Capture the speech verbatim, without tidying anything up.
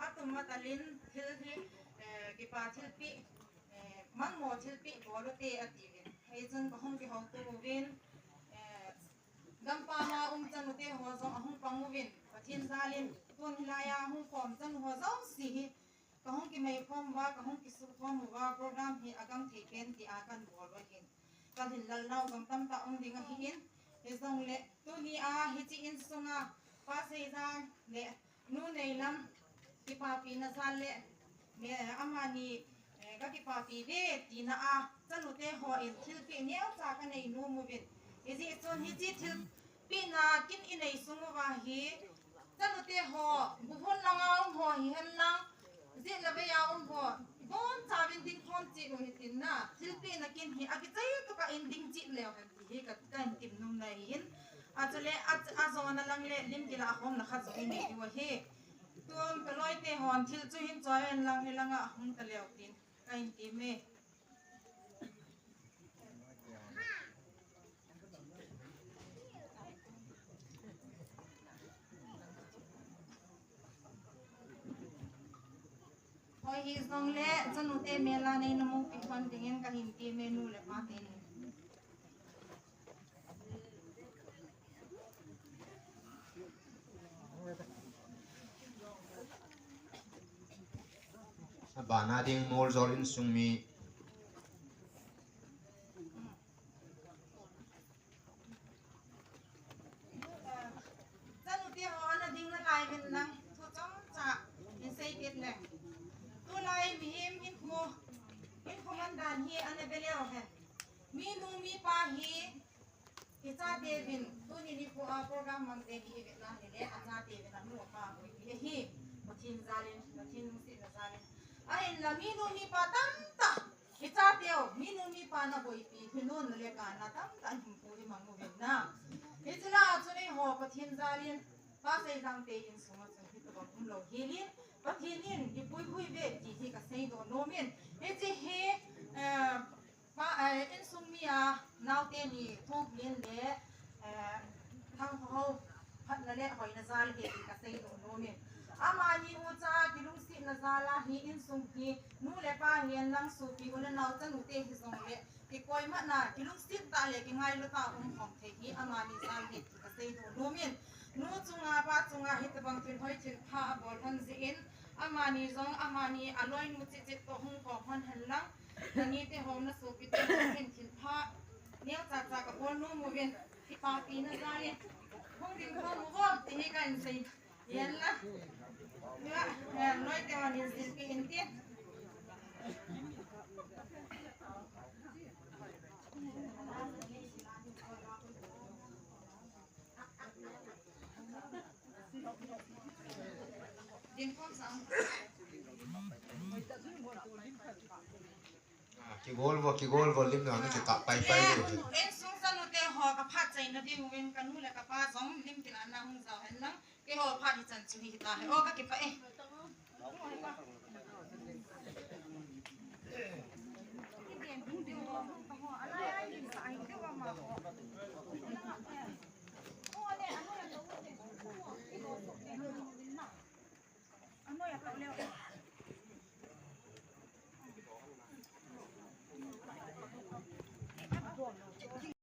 Atum atalin thil hi, eh, kipa thilpeh, eh, manmo thilpeh bol ute atiuvin. Hichun kahung kihouto uvin, eh, gampam a um chanu te ho jong ahung pang uvin. Pathen jalin tun hilai a hung khom chanu ho jouse hi kahung kimaikhom uva, kahung kisukhom uva, program hi agangthei pen tia kanbol u ahin. Kalhin lal nau jong tamtah um ding ahin. Hijongle tuni a hiche insunga Pa Seijang le Nu Neilam kipapina jal le, eh, amani, eh, kakipapi ve tina a chanu te hon thilpeh neocha kanei nom uvin. Hijeh chun hiche thilpehna kin inei sung uva hi, chanu te ho, buhon langa um ho hihen lang, jit le vei a um ho, ibonchauvin dingkhom cheh u hitin na, thilpehna kin hi akichai tokah in ding cheh leu hen ti hi ka, kahin temnom na ahin. Achule, a, ajona lang le lim kilah khomna khat jong inei diu ahi. Tun kaloi te hon thil chu hin choi un lang hilanga hung taleu tin kahin tem e. Hoi hijongle, chanu te mel a neina mupi hon dingin kahin tem e nu le pa teni. Abana ding Moljol insung mi. Chanu te ho ana ding nalai uvin lang, thu chomcha hin sei kit leng. Tulai mihem hinkho, hinkho mandan hi ana ve leu hen. Minu mipa hi, ichateuvin, tuni nikho a program mang te hi ivet na hile, achateuvin anu apa boipi ahi. Pathen jalin, Pathen lungsetna jalin. Ahinla minu mipa tamtah ichateu, minu mipa na boipi, hinun le kana tamtah hinkho imang uvin na. Hiche lah a chun eiho Pathen jalin, Pa Seijang te insunga chun hitobang umlou helin, Pathen in ipuihui uve ti hi kaseidoh nomin. Hiche hi, eh, Pa, eh, insung mi a naote ni Thongpin le, eh, Thangkhao phatna le hoina jal ahi ti kaseidoh nomin. Amani ucha kilungsetna jal a hi insung hi nu le pa hihen lang sopi u le nao chanu te hijongle kikoimatna, kilungset tah le kingailu tah a umkhom thei hi amani jal ahi ti kaseidoh nomin. Nu chunga pa chunga hitobang thil hoi thil pha abol lhon jeh in, amani jong amani aloinu cheh cheh toh hung khom lhon hen lang, nanite ho, nasopi te ho hin thilpha neocha cha kabol nom uvin, kipapina jalin hung dingkhom uvo ti hi kahin sei. Hinla, eh, loi te hon hin silpeh in tin. Ah, kigol vo, kigol vo, lim lang na chu tah pai pai vo. Insung chanu te ho kaphat chaina diuvin kanu le kapa jong lim kilahna hung jao hen lang. Keiho phat hichan chu hita hi. O, kakipah e.